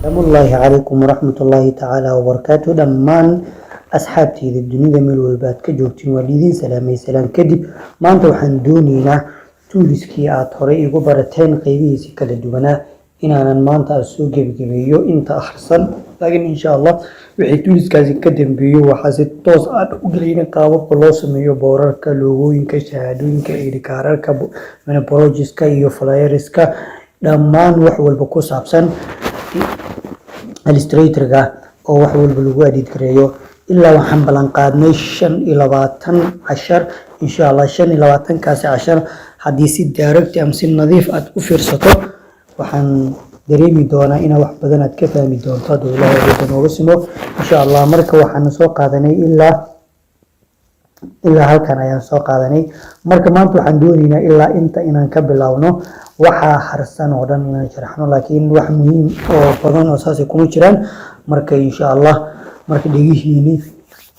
Salaamullaahi calaykum waraxmatullaahi tacaala wabarakaatu. Dhammaan asxaabteyda dunida meel walba aad ka joogtiin, waan idiin salaamay. Salaan kadib, maanta waxaan dooneynaa toolskii aad horey igu barateen qeybihiisi kala duwanaa inaanan maanta aad soo gebagabeeyo inta akhrisan. Laakiin insha Allah wixii toolskaasi ka dambeeyo, waxaa si toos aan u gelayna qaababka loo sameeyo boorarka, logooyinka, shahaadooyinka, ID kaararka, projectska iyo flyerska, dhammaan wax walba ku saabsan Illustratorga oo wax walba lagu edit gareeyo. Ilaa waxaan ballan qaadnay 25 cashar. Insha Allah 25-kaasi cashar, haddii si direct ama si nadiif aad u fiirsato, waxaan dareemi doonaa inaa wax badan aad ka fahmi doonto, hadduu Ilaahay awoodda nooga simo, insha Allah. Marka waxaan soo qaadanay ilaa halkan ayaan soo qaadanay. Marka maanta waxaan dooneynaa ilaa inta inaan ka bilaabno, waxaa harsan oo dhan inaan sharaxno, laakiin wax muhiim oo badan oo saasay kuma jiraan. Marka insha Allah, marka dhegihiini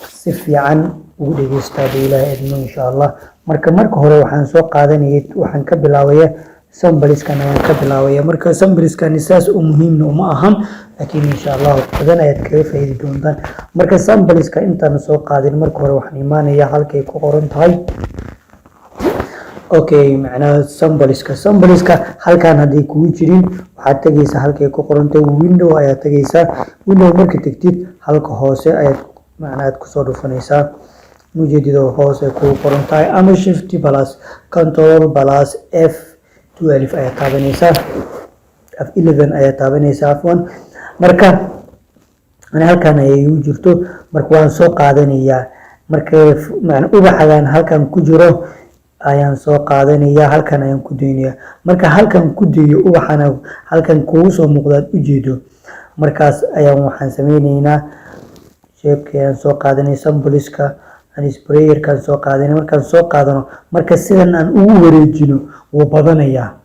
si fiican ugu dhegeysta, hadduu Ilaahay idmo, insha Allah. Marka hore waxaan soo qaadanayay, waxaan ka bilaabaya sampleskan ayaan ka bilaabaya. Marka sampleskani saas u muhiimna uma ahan, laakiin insha Allah wax badan ayaad kaga faa'iidi doontaan. Marka sampleska intaan soo qaadin, marka hore waxaan imaanaya halkay ku qoran tahay, okay, macnaha sampleska halkan hadday kugu jirin, waxaad tegaysaa halkay ku qoran tahay Window ayaad tegaysaa. Window marka tegtid, halka hoose ayaad macnaha aad kusoo dhufanaysaa, mujeedidoo hoose kugu qoran tahay, ama Shift plus Control plus F12 ayaad taabanaysaa, F11 ayaad taabanaysaa, afwan. Marka ani halkan ayay igu jirto. Marka waan soo qaadanayaa. Marka macna ubaxagan halkan ku jiro ayaan soo qaadanaya, halkan ayaan ku daynaya. Marka halkan ku dayo, ubaxana halkan kugu soo muuqdaad ujeedo, markaas ayaan waxaan sameyneynaa shapeka ayaan soo qaadanay, sampleska sprayerkaan soo qaadanay. Markaan soo qaadano, marka sidan aan ugu wareejino, wuu badanayaa.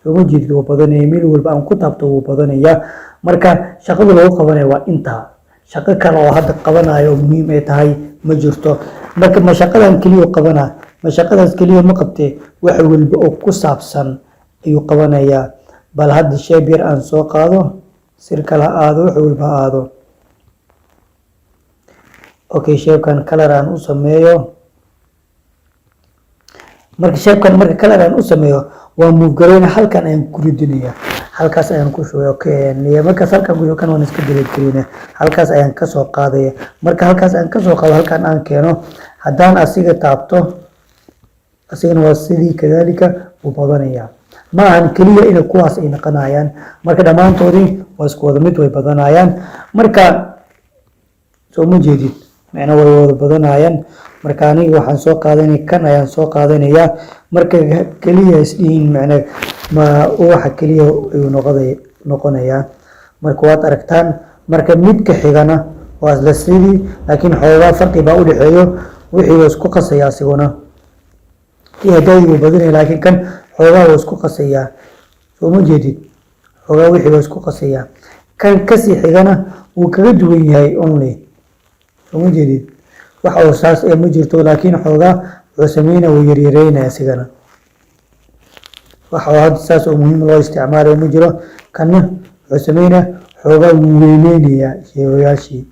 Sooma jeedid? Wuu badanaya. Meel walba aan ku taabto, wuu badanayaa. Marka shaqada lagu qabanayo waa intaa. Shaqo kale oo hadda qabanayo oo muhiim ay tahay ma jirto. Marka ma shaqadan keliya qabanaa? Ma shaqadaas keliya ma qabtee, wax walba oo ku saabsan ayuu qabanayaa. Bal hadda shape yar aan soo qaado, sir kale ha aado, wax walba ha aado. Okay, shapekan color aan u sameeyo. Marka shapekan, marka color aan u sameeyo, waa move gareyna, halkan ayaan ku ridinaya, halkaas ayaan ku shubay. Okay, markaas halkan ku kan waan iska delete gareynaya, halkaas ayaan kasoo qaadaya. Marka halkaas aan kasoo qaado, halkan aan keeno, haddaan asiga taabto, asigana waa sidii kadaalika, wuu badanaya. Ma ahan keliya ina kuwaas ay noqonayaan. Marka dhammaantoodii waa isku wada mid, way badanayaan. Marka soo ma jeedid? Macna way wada badanayaan. Marka aniga waxaan soo qaadanaya, kan ayaan soo qaadanayaa. Marka keliya isdhihin, macna ma ubaxa keliya ayuu noqonayaa. Marka waad aragtaan. Marka midka xigana waa isla sidii, laakiin xoogaa farqi baa u dhexeeyo. Wixii waa isku qasaya asiguna. Kii hadaadii wuu badanaya, laakiin kan xoogaa waa isku qasayaa. Soo ma jeedid? Xoogaa wixii waa isku qasayaa. Kan kasii xigana wuu kaga duwan yahay only. Soo ma jeedid? Wax oo saas ee ma jirto, laakiin xoogaa wuxuu sameynaya, wuu yaryareynaya asigana. Wax oo hadda saas oo muhiim loo isticmaalayo ma jiro. Kanna wuxuu sameynaya, xoogaa wuu weyneynayaa sheegayaashii,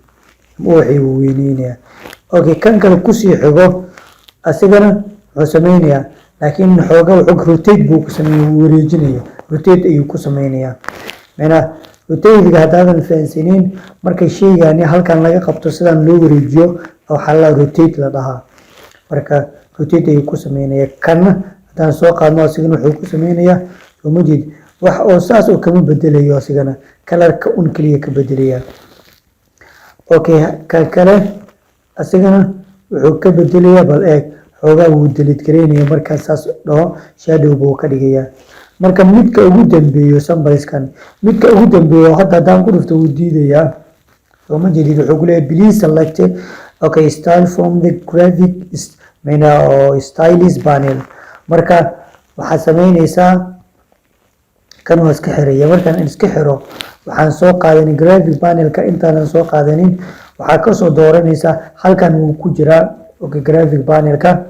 ubaxii wuu weyneynayaa. Okay, kan kale kusii xigo asigana wuxuu sameynayaa, laakiin xoogaa wuxuu rotate buu ku sameeya, wuu wareejinaya, rotate ayuu ku sameynayaa. Macnaha rotatega haddaadan fahansaneyn, marka shaygani halkan laga qabto, sidan loo wareejiyo, waxaa la rotate la dhahaa. Marka rotate ayuu ku sameynaya. Kanna haddaan soo qaadno, asigana wuxuu ku sameynayaa, soo ma jeed, wax oo saas oo kama bedelayo, asigana colorka un keliya ka bedelaya. Okay, kan kale asigana wuxuu ka bedelayaa, bal eeg, xoogaa wuu delete gareynaya. Markaa saas dhaho, shadow buu ka dhigayaa. Marka midka ugu dambeeyo, sampleskan midka ugu dambeeyo, hadda haddaan ku dhufto, wuu diidayaa. Soo ma jeedid? Wuxuu ku leeyahay, "Please select, okay, style from the graphic," macnaa oo styles panel. Marka waxaad sameyneysaa, kan waa iska xiraya. Markaan iska xiro, waxaan soo qaadanin graphic panelka. Intaanan soo qaadanin, waxaa kasoo dooranaysaa halkan wuu ku jiraa. Okay, graphic panelka.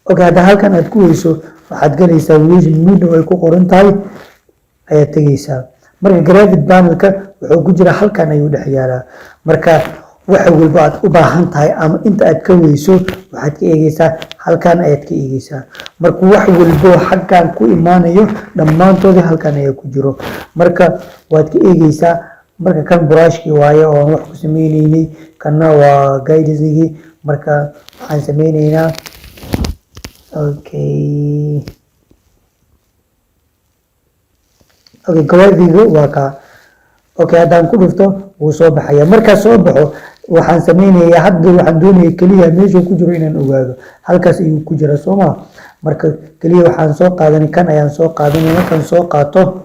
Okay, hadda halkan aad ku weyso, waxaad galaysaa window ay ku qoran tahay. Ayaad tegeysaa. Marka graphic panelka wuxuu ku jira halkan ayuu dhex yaalaa. Marka waxa walba aad u baahan tahay ama inta aad ka weyso, waxaad ka eegeysaa halkan ayaad ka eegeysaa. Marka wax walbo xaggan ku imaanayo dhammaantoodii halkan ayaa ku jiro. Marka waad ka eegeysaa. Marka kan brushkii waaye oo aan wax ku sameyneynay, kanna waa guidesigii. Marka waxaan sameyneynaa, okay, graphiga waa kaa. Okay, haddaan ku dhufto wuu soo baxaya. Markaa soo baxo, waxaan sameynayaa, hadda waxaan doonaya keliya meeshuu ku jiro inaan ogaado. Halkaas ayuu ku jira, soo ma? Marka keliya waxaan soo qaadanay, kan ayaan soo qaadanay. Markaan soo qaato,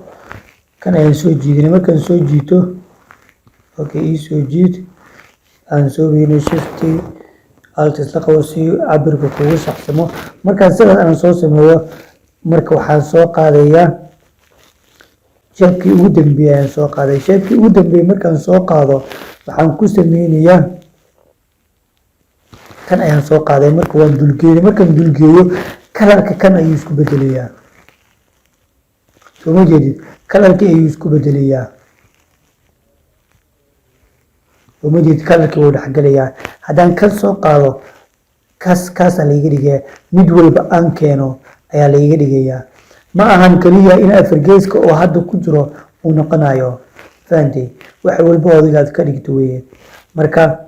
kan ayaan soo jiidanay. Markaan soo jiito, okay, ii soo jiid, aan soo weynay, Shift Alt isla qabo si cabirka kugu saxsamo. Markaan sidaas aan soo sameeyo, marka waxaan soo qaadayaa shapekii ugu dambeeyay ayaan soo qaaday. Shapekii ugu dambeeyay markaan soo qaado, waxaan ku sameynayaa, kan ayaan soo qaaday. Marka waan dulgeeyay. Markaan dulgeeyo, colorka kan ayuu isku bedelayaa. Soo ma jeedid? Colorkii ayuu isku bedelayaa. Soo ma jeedid? Colorkii wuu dhexgelayaa. Haddaan kan soo qaado, kaas kaasaa laiga dhigayaa. Mid walba aan keeno ayaa laiga dhigayaa. Ma ahan keliya in afargeeska oo hadda ku jiro uu noqonayo. Fahantay? Wax walba adiga aad ka dhigto weye. Marka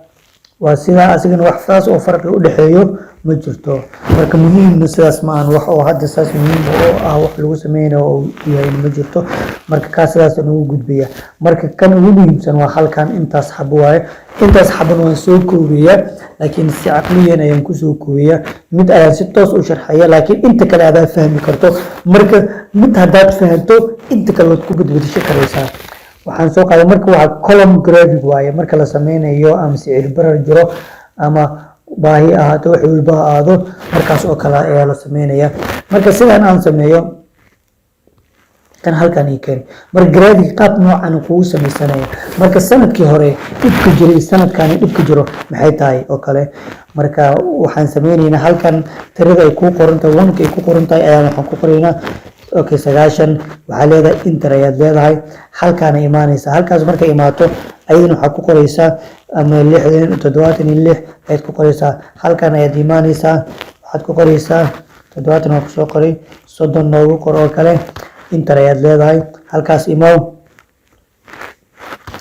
waa sidaa. Asigana wax saas oo farqi u dhexeeyo ma jirto. Marka muhiimna sidaas ma ahan, wax oo hadda saas muhiim oo ah wax lagu sameynayo oo yahay ma jirto. Marka kaas sidaas ugu gudbaya. Marka kan ugu muhiimsan waa halkan, intaas xabo waaye. Intaas xabana waan soo koobayaa, laakiin si caqliyan ayaan kusoo koobayaa. Mid ayaan si toos u sharxaya, laakiin inta kale adaa fahmi karto. Marka mid haddaad fahanto, inta kale waad ku badbadisho karaysaa. Waxaan soo qaaday, marka waa column graphic waaye. Marka la sameynayo ama sicir barar jiro ama baahi ahaato, wax walba ha ahaado, markaas oo kale ayaa la sameynaya. Marka sidaan aan sameeyo, kan halkan ii keen. Marka graphic qaab noocan kugu sameysanaya. Marka sanadkii hore dhibka jiray, sanadkani dhibka jiro maxay tahay oo kale. Marka waxaan sameyneynaa, halkan tirada ay ku qoran tahay, wanka ay ku qoran tahay, ayaa waxaan ku qoraynaa, okay, 90. Waxaa leedahay enter ayaad leedahay. Halkaana imaanaysaa. Halkaas markay imaato, ayadana waxaa ku qoraysaa ama 60, 76 ayaad ku qoraysaa. Halkan ayaad imaanaysaa, waxaad ku qoraysaa 70 waa kusoo qoray, 30 noogu qor oo kale. Enter ayaad leedahay. Halkaas imaw,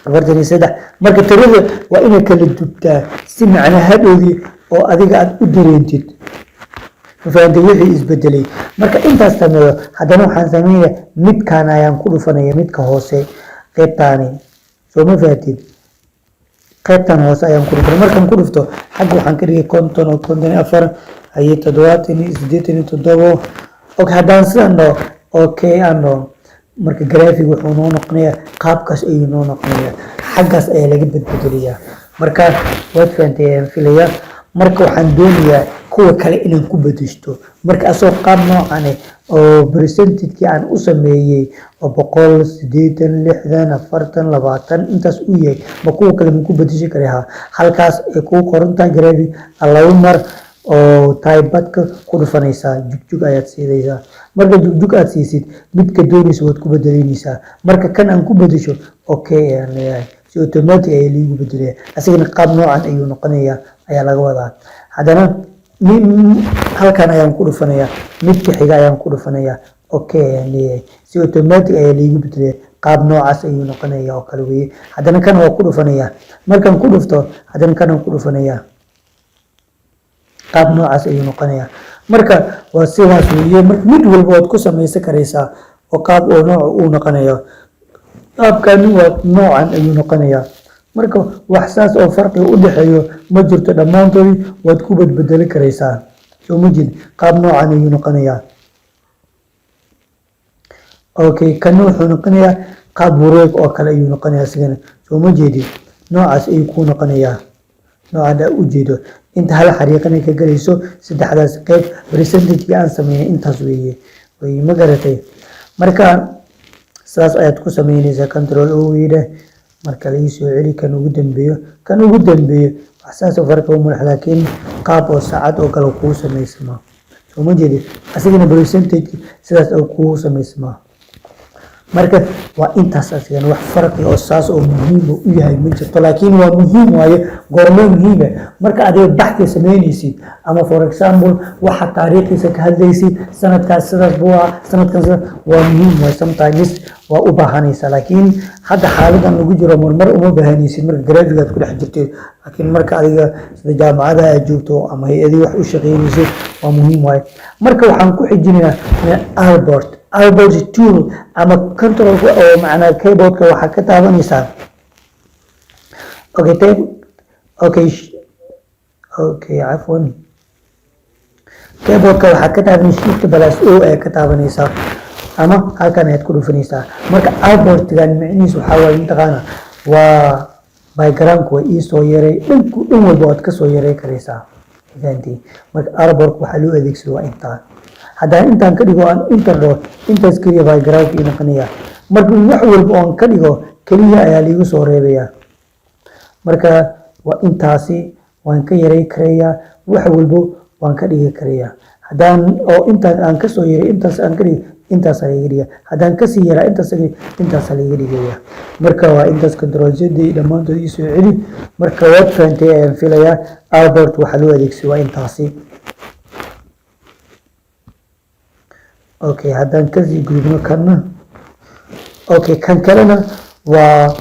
43. Marka tirada waa inay kala dubtaa si macnaha hadhowdii oo adiga aad u dareentid. Mafahantay wixii isbedelay? Marka intaas sameeyo, haddana waxaan sameynaya, midkaan ayaan ku dhufanaya, midka hoose, qeybtaani. Soo ma fahatid? Qaybtan hoose ayaan ku dhufanay. Markaan ku dhufto, xagga waxaan ka dhigay 50 oo 54 haye, 70 iyo 87. Okay, haddaan sidan dhaho, okay aan dhaho, marka graphic wuxuu noo noqonayaa qaabkaas ayuu noo noqonayaa. Xaggaas ayaa laga bedbedelayaa. Marka waad fahantay ayaan filayaa. Marka waxaan doonayaa kuwa kale inaan ku bedeshto. Marka asagoo qaab noocan eh oo percentagekii aan u sameeyey oo 100, 80, 60, 40, 20 intaas u yahay, ma kuwa kale ma ku bedeshi karaa? Halkaas ay kugu qoran tahay graphic laba mar oo typebadka ku dhufanaysaa, jugjug ayaad siinaysaa. Marka jugjug aad siisid, midka doonaysa waad ku bedelinaysaa. Marka kan aan ku bedesho, okay ayaan leeyahay. Si automatic ayaa liigu bedelaya. Asigana qaab noocan ayuu noqonayaa ayaa laga wadaa. Haddana halkan ayaan ku dhufanayaa, midka xiga ayaan ku dhufanayaa, okay ayaan leeyahay. Si automatic ayaa liigu bedelaya, qaab noocaas ayuu noqonaya oo kale weeye. Haddana kan waa ku dhufanaya. Markaan ku dhufto, haddana kan aan ku dhufanaya, qaab noocaas ayuu noqonayaa. Marka waa sidaas weeye. Marka mid walba waad ku samaysan karaysaa oo qaab oo nooc uu noqonayo, qaabkani waa noocan ayuu noqonayaa. Marka wax saas oo farqiga u dhexeeyo ma jirto, dhammaantoodii waad ku badbedeli karaysaa. Soo ma jid? Qaab noocan ayuu noqonayaa. Okay, kana wuxuu noqonayaa qaab wareeg oo kale ayuu noqonayaa isigana. Soo ma jeedid? Noocaas ayuu kuu noqonayaa, noocan aa ujeedo. Inta hal xariiqan ay ka gelayso saddexdaas qeyb, percentage-kii aan sameynay intaas weeye way. Ma garatay? Marka sidaas ayaad ku sameynaysaa. Control O weyne. Marka la soo celi kan ugu dambeeyo. Kan ugu dambeeyo wax saas oo farqi uma leh, laakiin qaab oo saacad oo kale kuu samaysmaa. Soo ma jeedid? Asigana percentage sidaas oo kuu samaysmaa. Marka waa intaas. Asigan wax farqi oo saas oo muhiim u yahay ma jirto, laakiin waa muhiim waaye. Goormo muhiime? Marka adiga baxthi samaynaysid ama, for example, waxa taariikhiisa ka hadlaysid, sanadkaas sidaas buu ahaa, sanadkan sidaas, waa muhiim waaye. Sometimes waa u baahanaysaa, laakiin hadda xaaladan lagu jiro marmar uma baahanaysid marka graphic aad ku dhex jirtid. Laakiin marka adiga sida jaamacadaha aad joogto ama hay-adii wax u shaqeynaysid, waa muhiim waaye. Marka waxaan ku xijinaynaa artboard tool ama control oo macnaa keyboardka waxaa ka taabanaysaa, okay, type, okay, okay, cafwan, keyboardka waxaa ka taabanaysa Shift plus O ayaa ka taabanaysaa ama halkan ayaad ku dhufanaysaa. Marka artboardgan micnihiis waxaa waaye, mataqaana, waa backgroundku waa iisoo yaray. Dhanku dhan walba waad kasoo yaray karaysaa, fahantii? Marka artboardka waxaa loo adeegsado waa intaa. Haddaan intaan ka dhigo, aan intan dhaho, intaas keliya backgroundka ii noqonaya. Marka wax walba oon ka dhigo keliya ayaa liigu soo reebaya. Marka waa intaasi. Waan ka yaray karayaa, wax walbo waan ka dhigi karayaa. Haddaan oo intaan aan kasoo yaray, intaas aan ka dhigi, intaasaa liiga dhiga. Haddaan kasii yaraa, intaas intaasaa liiga dhigaya. Marka waa intaas. Control Z dhammaantood ii soo celi. Marka waad fahantay ayaan filayaa. Artboard waxaa loo adeegsado waa intaasi. Okay, haddaan kasii gudubno kanna, okay, kan kalena waa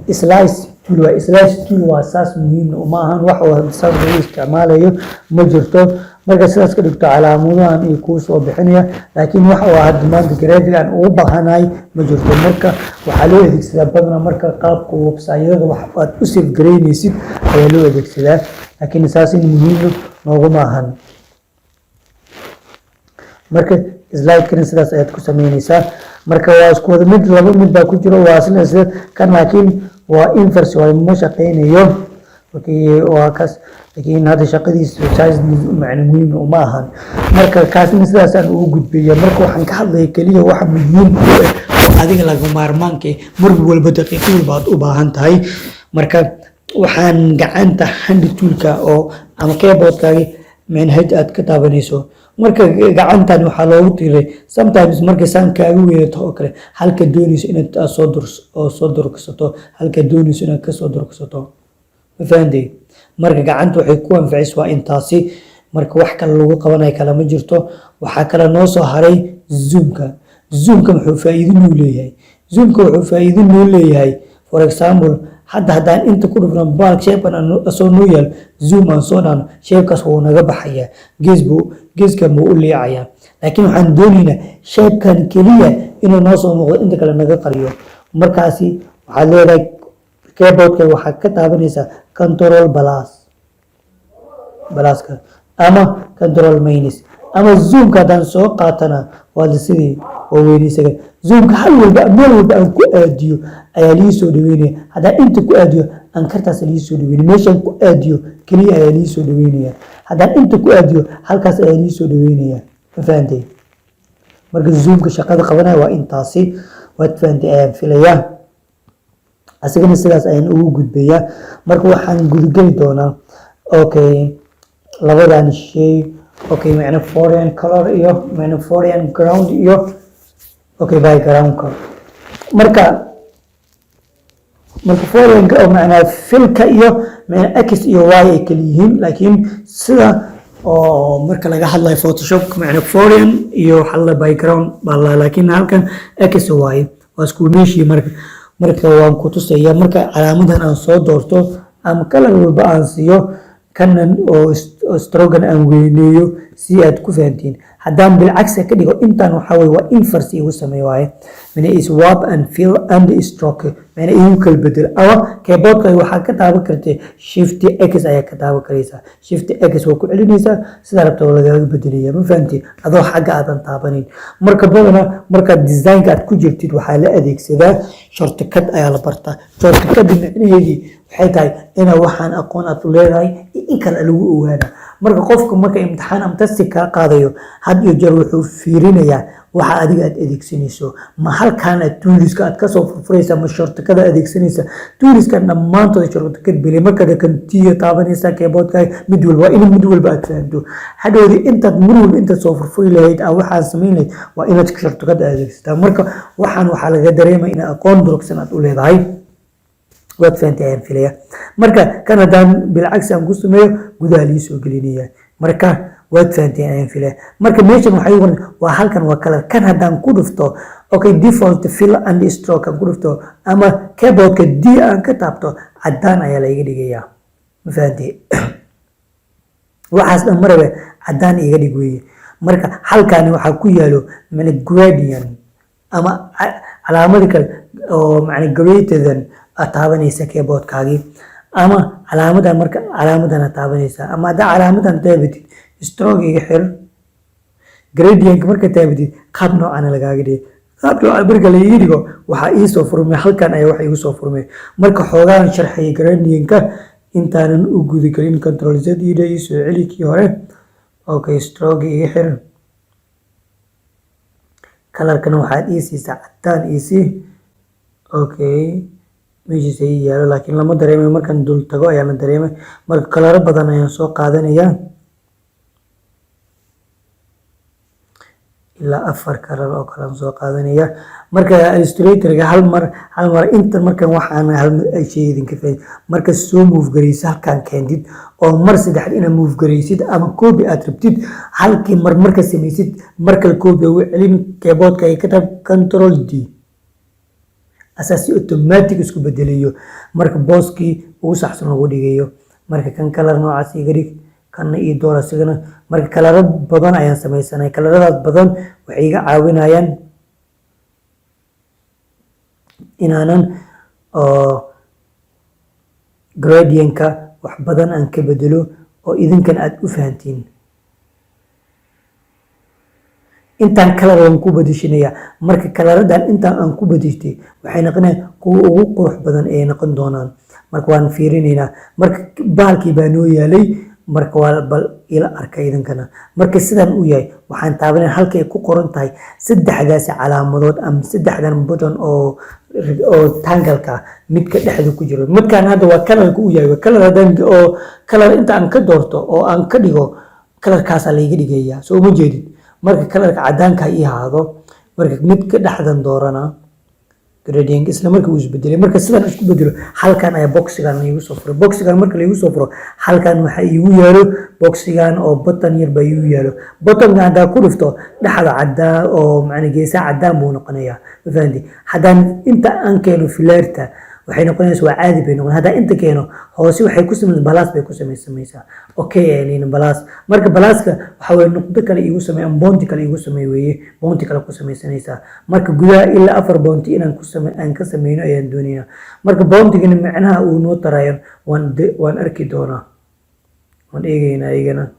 slice tool. Waa slice tool, waa saas muhiimna uma ahan, wax oo saas lagu isticmaalayo ma jirto. Marka sidaas ka dhigto, calaamadahan iyo kuu soo bixinaya, laakiin wax oo hadda maanta graphic aan ugu baahanahay ma jirto. Marka waxaa loo adeegsadaa badanaa marka qaabka website-yada wax aad u save garaynaysid ayaa loo adeegsadaa, laakiin saas in muhiim nooguma ahan. Marka slice-kana sidaas ayaad ku sameynaysaa. Marka waa isku wada mid, laba mid baa ku jiro, waa sida kan, laakiin waa inverse, waa ma shaqeynayo. Okay, waa kaas, laakiin hadda shaqadiisa size macna muhiim uma ahan. Marka kaasna sidaas aan ugu gudbaya. Marka waxaan ka hadlaya keliya waxa muhiim u ah oo adiga laga maarmaanka ah, mar walba, daqiiqo walba aad u baahan tahay. Marka waxaan gacanta hand toolka oo ama keyboardkaagi manhaj aad ka taabanayso. Marka gacantan waxaa loogu tiray sometimes markay saan kaaga weedato oo kale, halka doonayso inaad aad soo dur oo soo durugsato, halka doonayso inaad kasoo durugsato, ma fahantay? Marka gacanta waxay ku anficaysa waa intaasi. Marka wax kale lagu qabanayo kale ma jirto. Waxaa kale noo soo haray zoomka. Zoomka muxuu faa'iido noo leeyahay? Zoomka wuxuu faa'iido noo leeyahay, for example, hadda haddaan inta ku dhufno baal shape-kan asoo noo yaal, zoom aan soo dhahno, shape-kaas wuu naga baxayaa, gees buu geeskan buu u liicayaa. Laakiin waxaan doonaynaa shape-kan keliya inuu noo soo muuqdo, inta kale naga qariyo. Markaasi waxaad leedahay keyboardka waxaad ka taabanaysaa control plus, pluska ama control minus. Ama zoomka haddaan soo qaatana, waa sidii waa weynaysaga. Zoomka hal walba, meel walba aan ku aadiyo ayaa lii soo dhaweynaya. Haddaan inta ku aadiyo, aan kartaas lii soo dhaweynaya. Meeshaan ku aadiyo keliya ayaa lii soo dhaweynaya. Haddaan inta ku aadiyo, halkaas ayaa lii soo dhaweynaya. Ma fahantay? Marka zoomka shaqada qabanaya waa intaasi. Waad fahantay ayaan filayaa. Asigana sidaas ayaan ugu gudbayaa. Marka waxaan gudageli doonaa, okay, labadan shay, okay, macna foreign color iyo macna foreign ground iyo, okay, backgroundka. Marka foreign oo macnaa fillka iyo macna X iyo Y ay kala yihiin, laakiin sida oo marka laga hadlayo Photoshop, macna foreign iyo waxa la background baa la, laakiin halkan X Y waa isku meeshii. Marka waan ku tusaya. Marka calaamadan aan soo doorto ama color walba aan siiyo, kanan oo stroke-gan aan weyneeyo si aad ku fahantiin. Haddaan bilcagsi ka dhigo intaan, waxaa weye waa inverse igu sameey waaye, mina swap and fill and stroke, mina igu kala bedel. Ama keyboardka waxaa ka taaban kartay Shift X ayaa ka taaban karaysaa. Shift X waa ku celinaysaa, sidaa rabta waa lagaaga bedelaya. Ma fahantiin? Adoo xagga aadan taabanin. Marka badanaa markaad designka aad ku jirtid, waxaa la adeegsadaa shortcut ayaa la bartaa. Shortcut micnaheedii waxay tahay inaa waxaan aqoon aad u leedahay iyo in kale lagu ogaana. Marka qofka marka imtixaan ama test kaa qaadayo, had iyo jeer wuxuu fiirinayaa waxa adiga aad adeegsanayso. Ma halkaan aad toolska aad kasoo furfuraysa, ma shortcutada adeegsanaysa? Toolska dhammaantood shortcut beli. Markaad kantiya taabanaysa keyboardka, mid walba waa in mid walba aad fahanto. Hadhowdi intaad mar walba intaad soo furfuri lahayd aa waxaan samayn lahayd, waa inaad shortcut adeegsataa. Marka waxaan waxaa laga dareemaya in aqoon durugsan aad u leedahay. Waad fahantay ayaan filaya. Marka kan haddaan bilcagsi aan ku sameeyo, gudaha lii soo gelinaya. Marka waad fahanteen ayaan filaya. Marka meeshan waxay qoran waa halkan waa color. Kan haddaan ku dhufto, okay, default fill and stroke aan ku dhufto ama keyboardka D aan ka taabto, caddaan ayaa la iga dhigayaa. Ma fahantay? Waxaas dhan marabe caddaan iga dhig weeye. Marka halkani waxaa ku yaalo mana gradient ama calaamada kale oo macna greater than aad taabanaysa keyboardkaagii ama calaamadan. Marka calaamadan aad taabanaysa ama haddaa calaamadan taabatid, stroke iga xir, gradient marka taabatid, qaab noocana lagaaga dhigay. Qaab noocan marka laiga dhigo, waxaa iisoo furmay halkan ayaa waxa igu soo furmay. Marka xoogaan sharxayay gradientka intaanan u gudagelin, Control Z ida, ii soo celi kii hore. Okay, stroke iga xir, colorkana waxaad ii siisaa cadaan iisii. Okay, meeshiisa ii yaalo, laakiin lama dareemay. Markaan dul tago ayaa la dareemay. Marka coloro badan ayaan soo qaadanayaa, ilaa afar color oo kale aan soo qaadanaya. Marka Illustratorga hal mar inta markan waxaan hal shay idinka faa'iido. Marka soo move garaysid, halkaan keentid oo mar saddexaad inaad move garaysid ama copy aad rabtid, halkii mar marka samaysid, mar kale copy ugu celin, keyboardka ay ka tab Control D, asaa si automatic isku bedelayo. Marka booskii ugu saxsan lagu dhigayo. Marka kan color noocaas iga dhig, kanna ii door asigana. Marka coloro badan ayaan samaysanay. Coloradaas badan waxay iga caawinayaan inaanan oo gradientka wax badan aan ka bedelo oo idinkan aad u fahantiin. Intaan color waan ku bedeshinaya. Marka coloradan intaan aan ku bedeshtay waxay noqonayaan kuwa ugu qurux badan ay noqon doonaan. Marka waan fiirinaynaa. Marka bahalkii baa noo yaalay. Marka waa bal ila arka idinkana. Marka sidan uu yahay, waxaan taabanaya halkay ku qoran tahay saddexdaasi calaamadood ama saddexdan button oo tangalka, midka dhexda ku jiro. Midkan hadda waa colorka uu yahay, waa color. Haddaan oo color inta aan ka doorto oo aan ka dhigo, colorkaasaa layga dhigayaa. Soo uma jeedid? Marka colorka cadaanka ii ahaado. Marka midka dhexdan doorana, gradient isla markii uu isbedelay. Marka sidan isku bedelo, halkan ayaa boxigan iigu soo furay. Boxigan marka laigu soo furo, halkan waxaa iigu yaalo boxigan oo button yar baa iigu yaalo. Buttonka haddaa ku dhufto, dhexda cadaan oo macna geesaha cadaan buu noqonayaa. Ma fahanti? Haddaan inta aan keeno filaarta, waxay noqonaysaa waa caadi bay noqon. Haddaan inta keeno hoose, waxay ku samaysa plus bay ku samaysamaysaa. Okay, ayaan plus. Marka pluska waxa weye nuqdo kale iigu samey ama pointi kale iigu samey weeye. Pointi kale ku samaysanaysaa. Marka gudaha ilaa afar pointi inaan ku same aan ka sameyno ayaan doonaynaa. Marka pointigana macnaha uu noo tarayo waan arki doonaa, waan eegaynaa iyagana.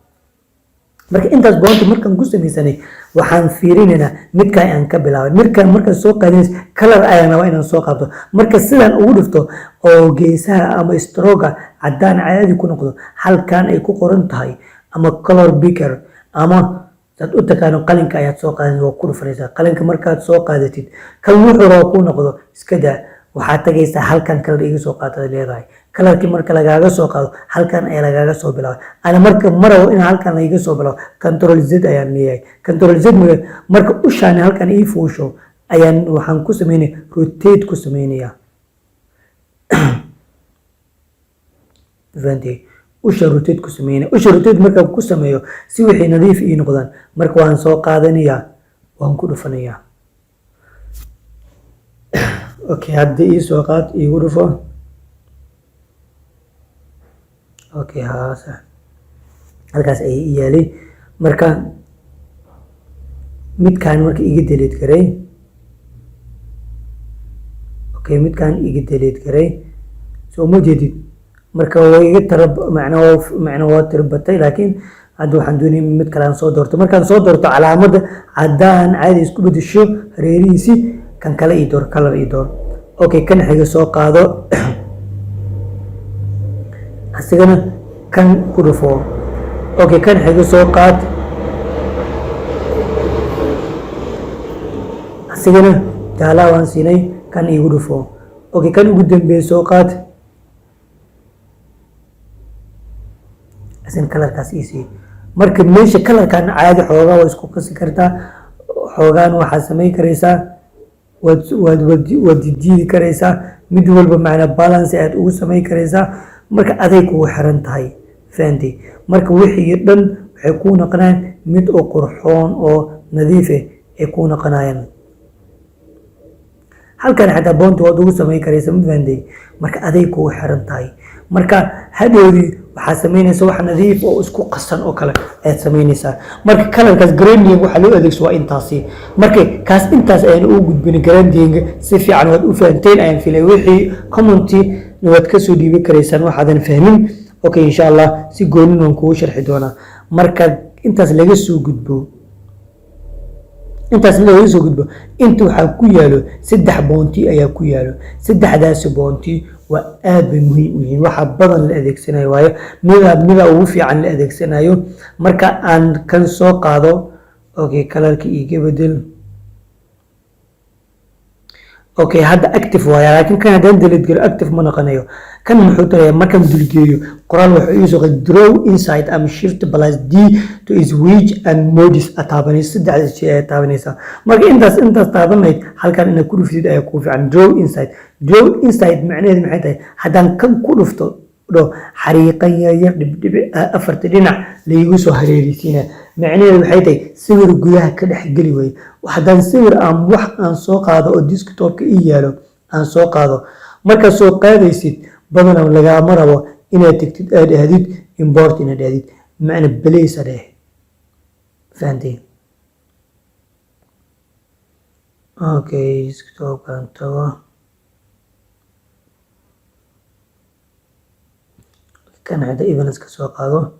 Marka intaas pointi markaan ku samaysanay, waxaan fiirinaynaa midkaan aan ka bilaabay. Midkaan markaan soo qaadinays, color ayaan rabaa inaan soo qaabto. Marka sidaan ugu dhufto oo geesaha ama strokega cadaan caadi ku noqdo, halkan ay ku qoran tahay ama color picker ama saad u taqaano, qalinka ayaad soo qaadanaysa, waa ku dhufanaysaa qalinka. Markaad soo qaadatid, kan wuxuu raba kuu noqdo iska daa. Waxaad tagaysaa halkan, color iga soo qaataad leedahay. Colorkii marka lagaaga soo qaado, halkan ayaa lagaaga soo bilaabay. Ana marka ma rabo in halkan laiga soo bilaabo. Control Z ayaan leeyahay. Control Z marka ushaani halkan ii fuusho ayaan waxaan ku sameynaya rotate ku sameynaya. Fahantay? Usha rotate ku sameynaya. Usha rotate markaan ku sameeyo si wixii nadiif ii noqdaan, marka waan soo qaadanayaa, waan ku dhufanayaa. Okay, hadda ii soo qaad, iigu dhufo. Okay, haa, sax, halkaas ayay ii yaalay. Marka midkaan marka iga delete garay. Okay, midkaan iga delete garay. Soo ma jeedid? Marka waa iga tara macna waa tiro batay, laakiin hadda waxaan doonaya mid kale aan soo doorto. Markaan soo doorto, calaamada caddaan caadi isku bedesho hareerihiisi. Kan kale ii door, color ii door. Okay, kan xiga soo qaado, asigana kan ku dhufo. Okay, kan xigo soo qaad, asigana jaalaha waan siinay, kan iigu dhufo. Okay, kan ugu dambeeya soo qaad, asigana colorkaas ii sii. Marka meesha colorkan caadi xoogaa waa isku qasi kartaa, xoogaan waxaad samayn karaysaa, waad jiidi karaysaa mid walba, macnaa balance aad ugu samayn karaysaa. Marka aday kugu xiran tahay, fahantay? Marka wixii dhan waxay kuu noqonayaan mid oo qurxoon oo nadiif ah ay kuu noqonayaan. Halkan xataa bounty waad ugu samayn karaysa, ma fahantay? Marka aday kugu xiran tahay. Marka hadhowdii waxaad samaynaysa wax nadiif oo isku qasan oo kale ayaad samaynaysaa. Marka colorkaas gradient waxaa loo adeegso waa intaasi. Marka kaas intaas ayaan ugu gudbinay gradient. Si fiican waad u fahanteen ayaan filay. Wixii comment waad kasoo dhiibi karaysaan waxaadan fahmin. Okay, insha Allah si goonin waan kugu sharxi doonaa. Marka intaas laga soo gudbo, inta waxaa ku yaalo saddex bounty ayaa ku yaalo. Saddexdaasi bounty waa aad bay muhiim u yihiin, waxa badan la adeegsanayo waayo, mida ugu fiican la adeegsanayo. Marka aan kan soo qaado, okay, colorka iiga bedel. Okay, hadda active waaya, laakiin kan haddaan delete galo active ma noqonayo. Kan muxuu tarayaa? Markaan dulgeeyo qoraal wuxuu ii soo qaaday draw inside ama Shift plus D to switch and modes aad taabanaysa. Saddexdaas shay ayaad taabanaysaa. Marka intaas taaban lahayd, halkan inaad ku dhuftid ayaa kuu fiican. Draw inside, draw inside macnaheedu maxay tahay? Haddaan kan ku dhufto dho, xariiqan yaryar dhibdhibi afarta dhinac laygu soo hareereysiina. Macnaheedu waxay tahay sawir gudaha ka dhex geli waaye. Haddaan sawir aan wax aan soo qaado oo desktopka ii yaalo aan soo qaado, markaad soo qaadaysid badanaa lagaama rabo inaad tegtid aad ahdid import, inaad ahdid macna place dheh. Fahantay? Okay, desktopkan tago, kan hadda events ka soo qaado.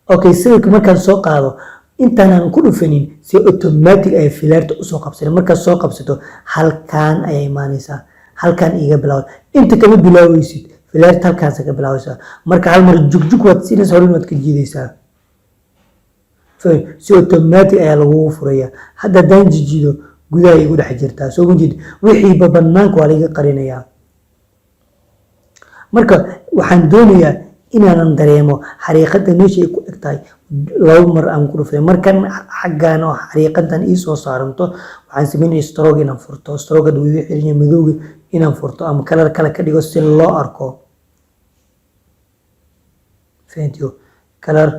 Okay, sawirka markaan soo qaado, intaanaan ku dhufanin si automatic ay filaarta usoo qabsanay. Markaad soo qabsato, halkaan ayaa imaanaysaa, halkaan iiga bilaawda. Inta kama bilaaweysid, filaarta halkaasa ka bilaawaysaa. Marka hal mar jugjug waad siinaysa, horin waad ka jiidaysaa, si automatic ayaa lagugu furaya. Hadda haddaan jijido, gudaha igu dhex jirtaa, soo ma jeed? Wixiiba banaanka waa laga qarinayaa. Marka waxaan doonayaa inaanan dareemo xariiqada meesha ay ku eg tahay. Laba mar aan ku dhuftay. Markan xaggan oo xariiqadan ii soo saaranto, waxaan sameynaya stroke inaan furto. Stroke hadda wuu iga xiran yahay, madowga inaan furto ama color kale ka dhigo si loo arko. Fahantiyo? Color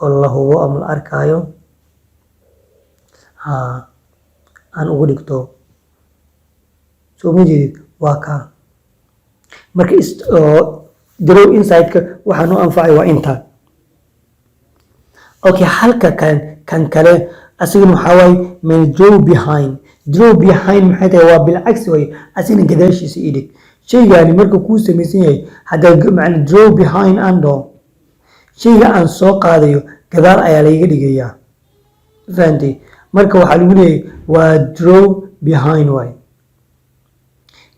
oo la hubo ama la arkaayo ha aan ugu dhigto. Soo ma jeedid? Waa kaa. Marka draw inside-ka waxaa noo anfacay waa inta. Okay, halka kan kale asigana waxaa waaye man draw behind. Draw behind maxay tahay? Waa bilcagsi waaye, asigana gadaashiisa idhig. Shaygaani marka kuu samaysan yahay, haddaa macna draw behind aan dhaho, shayga aan soo qaadayo gadaal ayaa layga dhigayaa. Fahantay? Marka waxaa lagu leeyahay waa draw behind waay.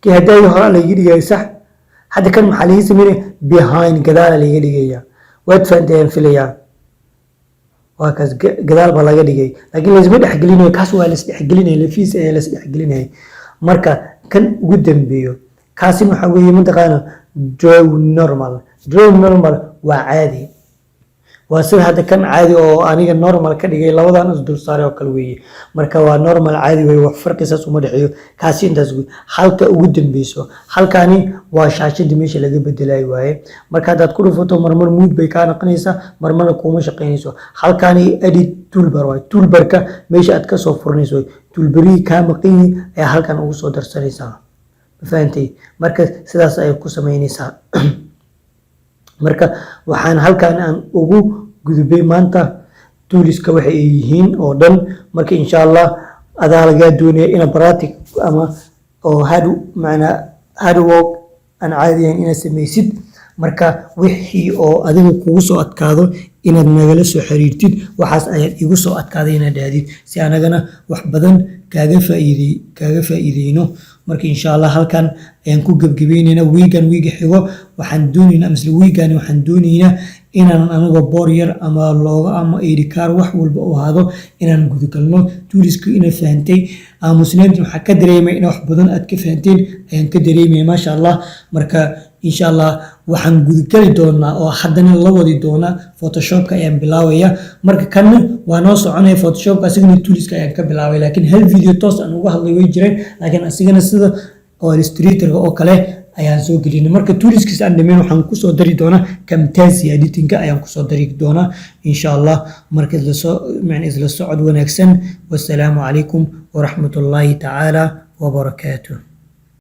Kii haddaagi hore layga dhigayo, sax. Hadda kan maxaa laga sameynaya? Behind, gadaala layga dhigaya. Waad fahantay ayaan filayaa. Waa kaas, gadaal baa laga dhigay, laakiin laysma dhexgelinayo. Kaas waa laisdhexgelinaya, lafiis ayaa laisdhexgelinaya. Marka kan ugu dambeeyo kaasin waxaa weeye mataqaana draw normal. Draw normal waa caadi, waa sida hadda kan caadi oo aniga normal ka dhigay, labadan is dul saaray oo kale weeye. Marka waa normal, caadi weeye, wax farqi saas uma dhexeeyo. Kaasi intaas wey. Halka ugu dambeyso halkani waa shaashadii meesha laga bedelayo waaye. Marka haddaad ku dhufato, marmar mute bay kaa noqonaysaa, marmarna kuuma shaqaynayso. Halkani edit toolbar waaye, toolbarka meesha aad kasoo furanayso waaye. Toolbarihii kaa maqan yihiin ayaa halkan ugu soo darsanaysaa. Ma fahantay? Marka sidaas ayay ku samaynaysaa. Marka waxaan halkan aan ugu gudubay maanta toolska waxa ay yihiin oo dhan. Marka insha Allah adaa lagaa doonaya ina practice ama oo hard, macnaa hard work aan caadi ahayn inaad samaysid. Marka wixii oo adiga kugu soo adkaado inaad nagala soo xiriirtid, waxaas ayaad igu soo adkaaday inaad dhahdid, si anagana wax badan kaaga faa'iideyno. Marka insha Allah halkan ayaan ku gebgabaynaynaa. Wiigan wiiga xigo waxaan doonaynaa, misle wiigani waxaan doonaynaa. Inaan anagoo boor yar ama logo ama ID card, wax walba u ahaado, inaan gudagalno toolska. Inaad fahantay aamusnaanta waxaa ka dareemay in wax badan aad ka fahanteen ayaan ka dareemaya, maasha Allah. Marka insha Allah waxaan gudagali doonaa oo haddana la wadi doonaa Photoshopka ayaan bilaabaya. Marka kanna waa noo soconaya Photoshopka, asigana toolska ayaan ka bilaabay, laakiin hal video toos aan uga hadlay way jireen, laakiin asigana sida oo Illustratorka oo kale ayaan soo gelinay. Marka toolskiisa aan dhameyn, waxaan kusoo dari doonaa Camtasia editingka ayaan kusoo dari doonaa insha Allah. Marka isla soo macna isla socod wanaagsan. Wasalaamu calaykum waraxmatullaahi tacaala wabarakaatuh.